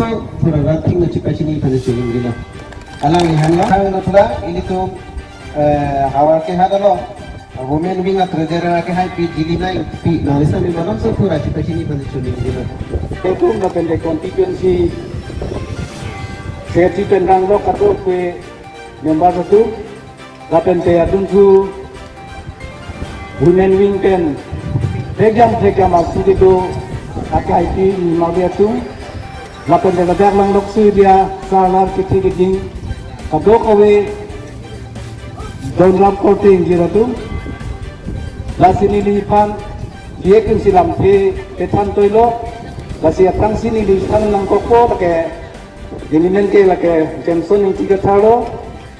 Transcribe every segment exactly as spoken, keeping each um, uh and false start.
Pura rating na chipachini pen chuningri lo. Alangli han lo. Hang na pura ilitum, eh, havar ke hada lo. Women wing a treasurer ke hai pi jili na pi na lisa mi malam so pura chipachini pen chuningri lo. Itum lapen te constituency secretary pen rang lo kato ke member satu. Lapen te adun thu women wing pen prekjam prekjam asu kedo akai pi ni mabia atum. Lapen te ladak lang lok su dia salar kiti kiding kadokave don rap korte ingjir atum. Lasi neliphan dia pen si lamthe kethan toilo. Lasi aphrangsi neliphan nangkokpo lake, neli men ke lake Jameson Ingti Kathar lo.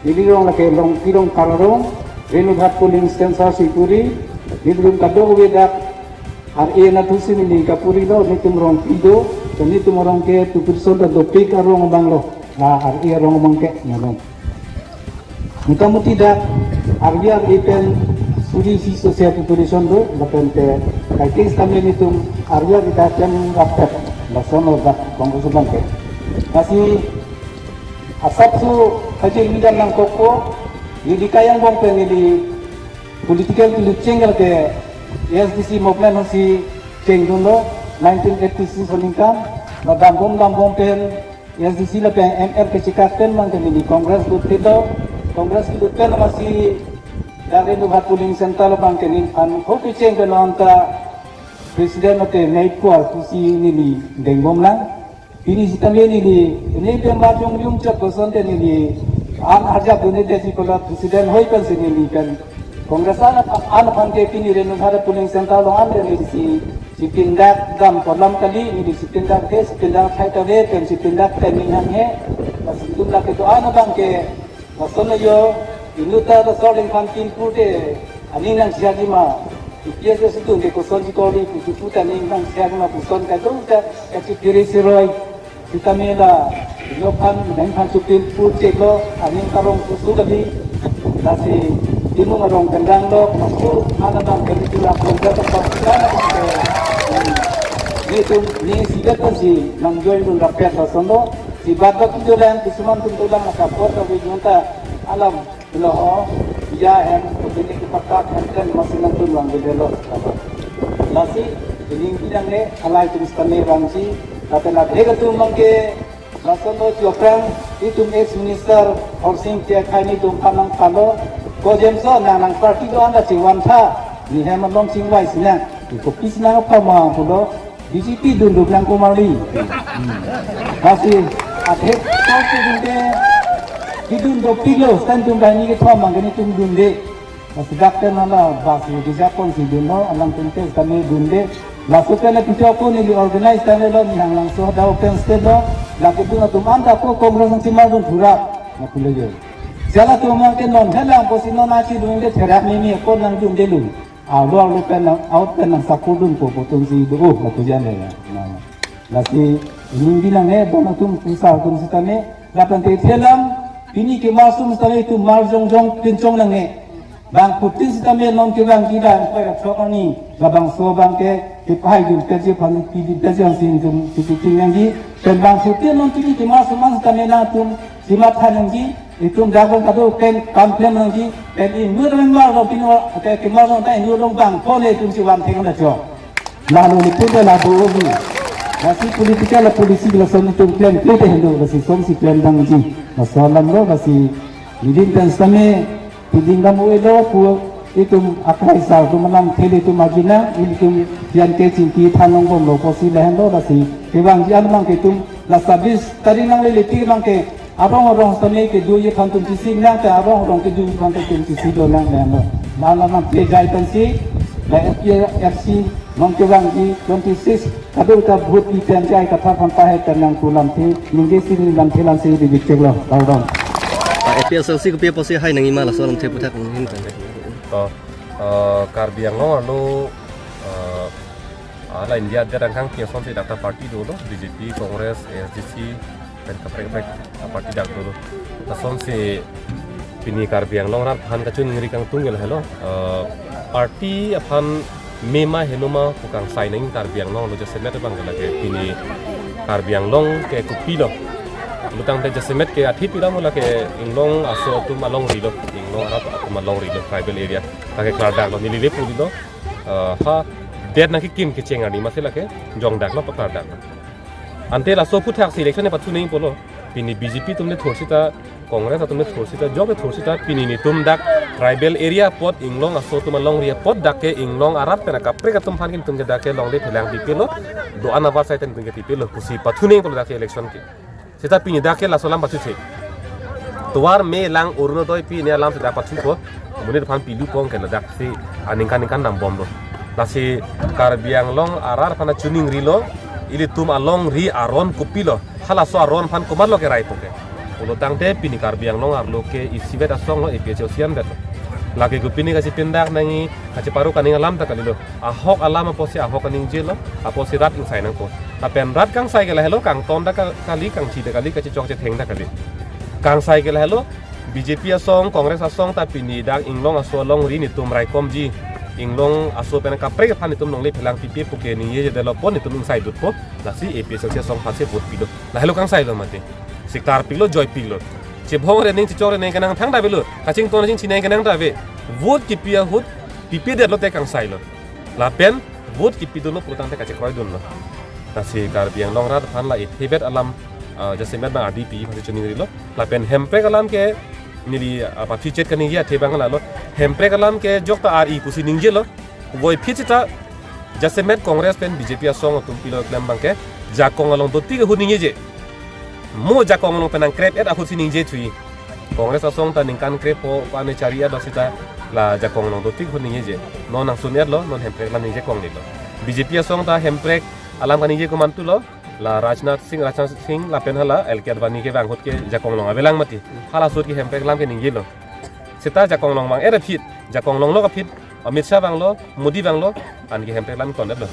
Neli rong lake Longpi Rongphar arong, Renughat polling station si puri, nelitum kadokave dak R A na thusi neli kapuri lo, nelitum Rongpi do, dan nelitum arong ke two percent ta dopik arong abang lo, la R A arong abang ke, na lo. Motamuti dak R B R A pen suri isi social population do, lapen te kaike sitame nelitum R B R A dak pen rapet, lason lo dak Congress abang ke. Lasi asapso hajir midam nangkokpo, neli kayang bom pen neli political kelu cheng ke A S D C movement hosi chengdunlo, nineteen eighty-six aningkan, la dambom dambom pen A S D C lapen M L kachekak pen abang ke neli Congress lut pilo, Congress lut pen amatsi dak Renughat polling center abang ke neliphan ho kecheng pen anta president mate neipuar pusi neli dengbom lang. Pini sitame neli, neli pemba jongjung chot koson te neli, an arjap dun te si kola president hoi pen si neli pen. Congress an, an aphan ke pini Renughat polling center along an te neli si, si pindak dam kolam kali, neli si pindak ke, si pindak khai ta ve, pen si pindak te ning hang he. Pas tum lake to an abang ke, Lason ajo, inut ta laso ring phan tin pute, aning nang siagi ma. Ipias ya situ ke koson si kori, pusu puta aning nang siagi ma puson kadung ta, kachipiri siroi. Sitame la, inut phan, nang phan supin pute lo, aning karong pusu kali. Lasi, timung arong kendang lo, pusu, ana bang kali tu la, pun kata pun kata pun. Ni tum, ni sigat kan si, nang join dun rapet lason lo. Si bat bat itu lang, kisuman tum tulang, kapot kami junta, alam. Lo, ya hem, putini kipatak hem ten masih nang tunwang gede lo. Lasi, ini bilang ne, alai tum sitame bangsi, tapi na dega tum mangke, lason lo jokrang, itum ex minister, Horsing Tiakhai ni tum panang palo, ko jemso, nang nang party do anda si wan tha, ni hem along sing wai sinang, iko pis nang apa ma pulo, B J P dun dun nang kumali. Lasi, athek, kau tu dun de, di dun dopik lo, stand tum dah ni kethom, mangkani tum dun de. Lasi dak ten hala, bas ni di Japan si dun lo, alang tum te, kami dun de. Laso pen na pichok ko ni di organize tan lo, ni hang langso da open stage lo, laki dun atum anta ko Congress nang simar dun thura, na pule yo. Jala tum mangke non helang ko si non achi dun de therak ni ni ko nang dun de lu. Alo alo pen nang out pen nang sakur dun ko putum si do oh matu jan le na. Lasi ini bilang eh bon atum pusar atum sitame lapen te thelam pini ke masum sitame itum mar jong jong pinchong nang eh. Bang putin sitame non ke bang kita pai rak sok ani labang so bang ke ke pai dun ke je pan pi dun ke je ang sin dun pi pi ting nang ji. Pen bang putin non pini ke masum man sitame na atum simat han nang ji. Itum jagon kado pen kam klem nangji, pen inut member lo pino, ate kemar lo ta inut long bang, pole itum si wan theng na cho. Lalu ni pun la do ni. Lasi political la policy lason itum klem klem te hendo, lasi som si klem dang ji. Laso alam lo, lasi nidin pen same, piding dam ue lo, pu itum akai sa, tum manam theli tum agina, itum yan ke chingki thanong bom lo, posi lehen lo, lasi kevang ji an mang ke itum, la sabis, tari nang lele pi mang ke, Arong arong sitame kedo ji aphan tum chisi nang te arong arong kedo ji aphan tum chisi do nang nang. Nang nang nang pe jai pen si, la F P F C non kevang ji twenty six, kadokave ta vote pi pen jai kathar aphan ta hai pen nang tu lamthe, ningje si ni lamthe lam si di bikchek lo, kardom. Ah, A P H L C kopi apotsi hai nangji ma laso lamthe aputhak nanghin pen. To, eh, Karbi Anglong arlo, eh, Ah, la India adet angkang pi asonsi dak ta party dolo, B J P, Congress, A S D C, pen kaprek kaprek party dak dolo. Asonsi pini Karbi Anglong arat aphan kachiningri kangtung ke lahelo. Eh, party aphan mema henoma pu kangsai nang Karbi Anglong lo jasemet abang ke lake pini Karbi Anglong ke kopilo? Pulotangte jasemet ke athi pira mo lake Inglong aso atum alongri lo, Inglong arat atum alongri lo, tribal area. Lake klardak lo, neli le puli lo, eh, ha, det nangkekim kecheng arni masi lake jongdak lo, paklardak lo. Ante laso aphuthak si election ne pathu nangji pulo, pini B J P atum le thor sita, Congress atum le thor sita, jok le thor sita, pini netum dak tribal area apot, Inglong aso atum alongri apot dak ke Inglong arat pen akaprek atum aphan ke netum ke dak ke longle phelang pipilo, do-an avarsai ta netum ke pipilo, pusi pathu nangji pulo dak ke election ke. Sita pini dak ke laso alam pathu the. Tovar me lang Orunodoi pi ne alam sita pathu ko, monit aphan pilu pong ke ladak si aningkan ningkan dambom lo. Lasi Karbi Anglong arat aphan choningri lo, ilitum alongri aron kopilo? Halaso aron aphan komatlo kerai po ke? Pulotangte pini Karbi Anglong arlo ke isivet asong lo, A P H L C anvet lo. Lake kopine kachipindak nangji, kachiparu kaning alam ta kalilo. Ahok alam apotsi ahok kaningje lo, apotsi rat ingsai nangpo. Lapen rat kangsai ke lahelo, kangton ta ka-, kali, kangthi ta kali, kachichok chetheng ta kali. Kangsai ke lahelo, B J P asong, Congress asong ta pini dak Inglong aso alongri netum raikomji, Inglong aso pen akaprek aphan netum longle phelang pipe pu ke ningjeje detlo pon netum ingsai dutpo, lasi A P H L C asong aphansi vote pilo. Lahelo kangsai lo mati. Si klarpiklo, joipiklo. Chebhong rening, chechok rening kenang thangta avelo. Kachington chingchinang kenang ta ave. Vote kipi ahut, pipe detlo te kangsai lo. Lapen vote kipidunlo pulotangte kachekroidunlo. Lasi Karbi Anglong arat aphan la ithevet alam, ah, jasemet bang ardi pi aphansi choningri lo. Lapen hemprek alam ke neli, ah, pathi chet kaningje athe bang lalo. Hemprek alam ke jok ta ar-i pusi ningje lo. Voiphit sita jasemet Congress pen B J P asong atum pilo klem bang ke jakong along dotik ahut ningjeje. Mo jakong along pen nangkrep-et ahutsi ningje thuji. Congress asong ta ningkan krepho pane chari-et lo sita la jakong along dotik ahut ningjeje. Non nangsun-et lo, non hemprek alam ningje kong nilo. B J P asong ta hemprek alam kaningje komantu lo, la Rajnath Singh, Rajnath Singh lapen hala L K Advani kevang ahut ke jakong along avelang mati. Halaso ahut ke hemprek alam ke ningje lo. Sita jakong along vang-et aphi, jakong along lok aphi, Amit Shah vanglo, Modi vanglo, anke hemprek alam ton-et lo.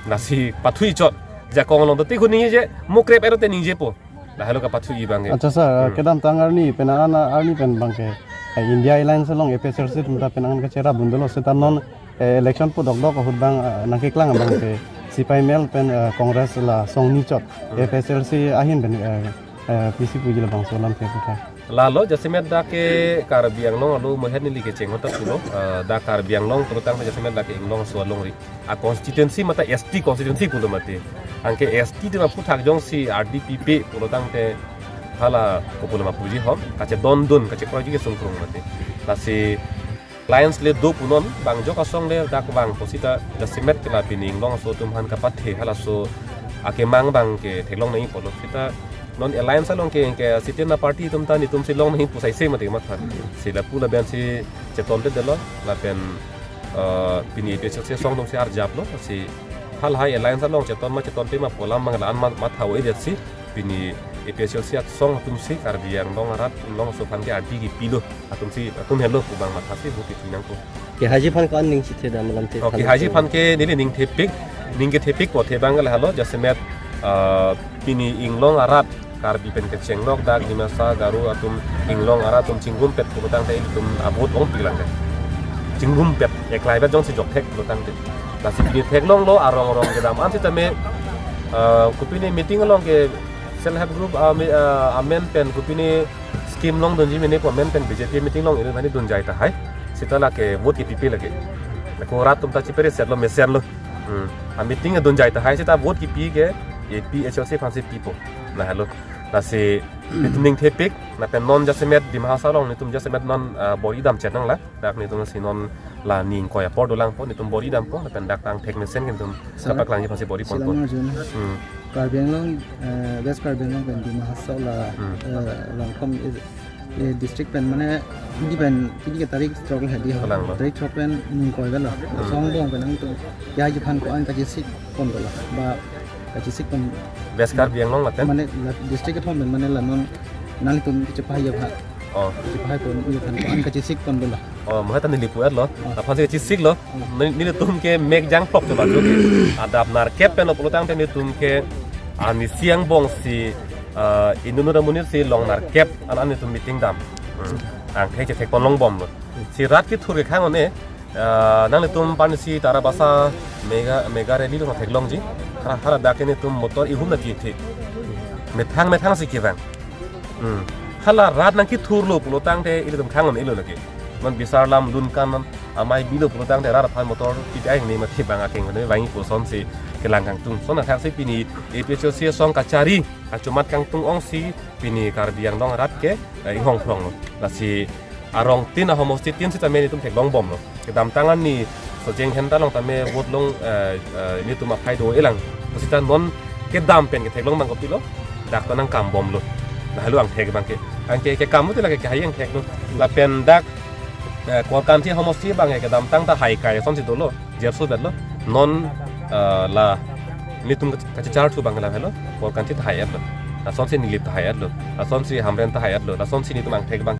Lasi pathu-i chot, jakong along dotik ahut ningjeje, mo krep-et te ningjepo. Lahelo kapathu-i bang ke. Acha sir, uh, Hmm. kedamtang arni pen an arni pen bang ke, eh, India Alliance along A P H L C atum ta pen an kacherapdun dolo, sita non, eh, election pu dokdok ahut bang, eh, nangkeklang bang ke C P I M L pen, eh, Congress la song ni chot, Hmm. A P H L C ahin pen, eh, eh, pisi puji labangso alam ke puthot. Lalo jasemet dak ke Karbi Anglong alo mohet neli kecheng ahut ta pulo, eh, dak Karbi Anglong pulotangte jasemet dak ke Inglong aso alongri a constituency mate S T constituency pulo mati. Anke S T atum aphuthak jongsi ardi pipe pulotangte hala kopulo ma puji hom, kachedondun, kachekroiji kesung krung mati. Lasi alliance le do punon, bang jok asong le dak vangpo sita jasemet ke la pini Inglong aso atum aphan kapathe halaso akemang bang ke theklong nangji pulo. Sita non alliance along ke, ke sitena party atum ta netumsi long nangji pu saise mati matha. Si lapu labensi chetonte detlo, lapen, eh, pini A P H L C asong atumsi arjaplo, si halahai alliance along cheton ma chetonpe ma pu alam bang la-an ma, matha-o-e detsi, pini A P H L C asong atumsi Karbi Anglong arat Inglong aso aphan ke ardi kipilo, atumsi, atum helo pu bang mathasi vote kipinangpo. Kehaiji aphan ko-an ning chithe dam alam the Oh, aphan kehaiji aphan ke neli ning thepik, ning kethepikpo athe bang ke lahelo, jasemet, ah, pini Inglong arat Karbi pen kechenglok dak Dimasa, Garo atum, Inglong arat atum chingrumpet pulotangte ilitum a-vote ongpiklang ke. Chingrumpet, eklai bet jongsi jokthek pulotangte. Lasi pini theklonglo arong arong kedam an sitame, ah, kopine meeting along ke self help group, ah, me-, ah, amen pen kopine scheme longdunji mene pu amen pen B J P meeting along iri mane dunjai tahai. Sita lake vote kipipe lake. Lake rat atum ta chipere setlo mesenlo. Hmm. A meeting dunjai tahai sita vote kipi ke A P H L C aphansi pipo. Lahelo. Lasi netum ning thepik, lapen non jasemet Dima Hasao along netum jasemet non, ah, bor-i dam chet nanglang. Dak netum si non la ning koi apor dolangpo, netum bor-i dampo, lapen dak tangthek mesen ke netum Sir, kapaklangji aphansi bor-i ponpo. Silang Arjun. Hmm. Karbi Anglong, eh, West Karbi Anglong pen Dima Hasao la, Hmm. eh, Rongkhom, eh, eh, district pen mane, hindi pen, hindi ke tarik throk le hadi ho. Kalang lo. Tarik throk pen ning koi lo. Hmm. Asong angbong pen nangtum kehaiji aphan ko-an kachesik pon dolo. Ba kachesik pon. West Karbi Anglong lapen? Mane la district kethom pen mane la non nanglitum kachepahai aphan. Oh. Kachepahai pon aphan ko-an kachesik pon dolo. Oh, mohet ta neli pu-etlo. Oh. Aphansi kachesiklo. Oh. Neli, nelitum ke mek jangphok choba jo ke. Adap nerkep pen lo pulotangte netum ke ani siang bong si, ah, inut inut amonit si long nerkep an an netum meeting dam. Hmm. Angthek chethek pon longbomlo. Si rat kethur kekhang one, ah, nanglitum aphansi Tarabasa mega, mega rally lo theklongji. Hara, hara dak ke netum motor ihum na tithe. Methang methang si kevang. Hmm. Hala rat nangkethurlo pulo tangte ilitum khang on ilo lagi. Non bisar lam lun kan non amei bilo pulo tangte rat aphan motor kiti ai ni mati bang akeng ne vangi puson si kelang kangtung. Lason athak si pini A P H L C asong kachari achumat kangtung ong si pini Karbi Anglong arat ke eh, inghong phlonglo. Lasi arong tin ahomosti tin sitame netum theklong bomlo. Kedamtang arni Sojeng Dhenta along tame vote long eh, eh, netum aphai do-elang. Pusita non kedam pen ketheklong bang kopilo. Dak ta nangkam bomlo. Lahelo angthek bang ke. Angke kekam uti lake kehai angtheklo. Lapen dak eh, Korkanthi ahomosti bang ke kedamtang ta hai kai asonsi dolo. Jerso betlo. Non eh, la netum kachecharthu bang ke lahelo. Korkanthi ta hai-etlo. Lasonsi Nilip ta hai-etlo. Lasonsi Hamren ta hai-etlo. Lasonsi netum angthek bang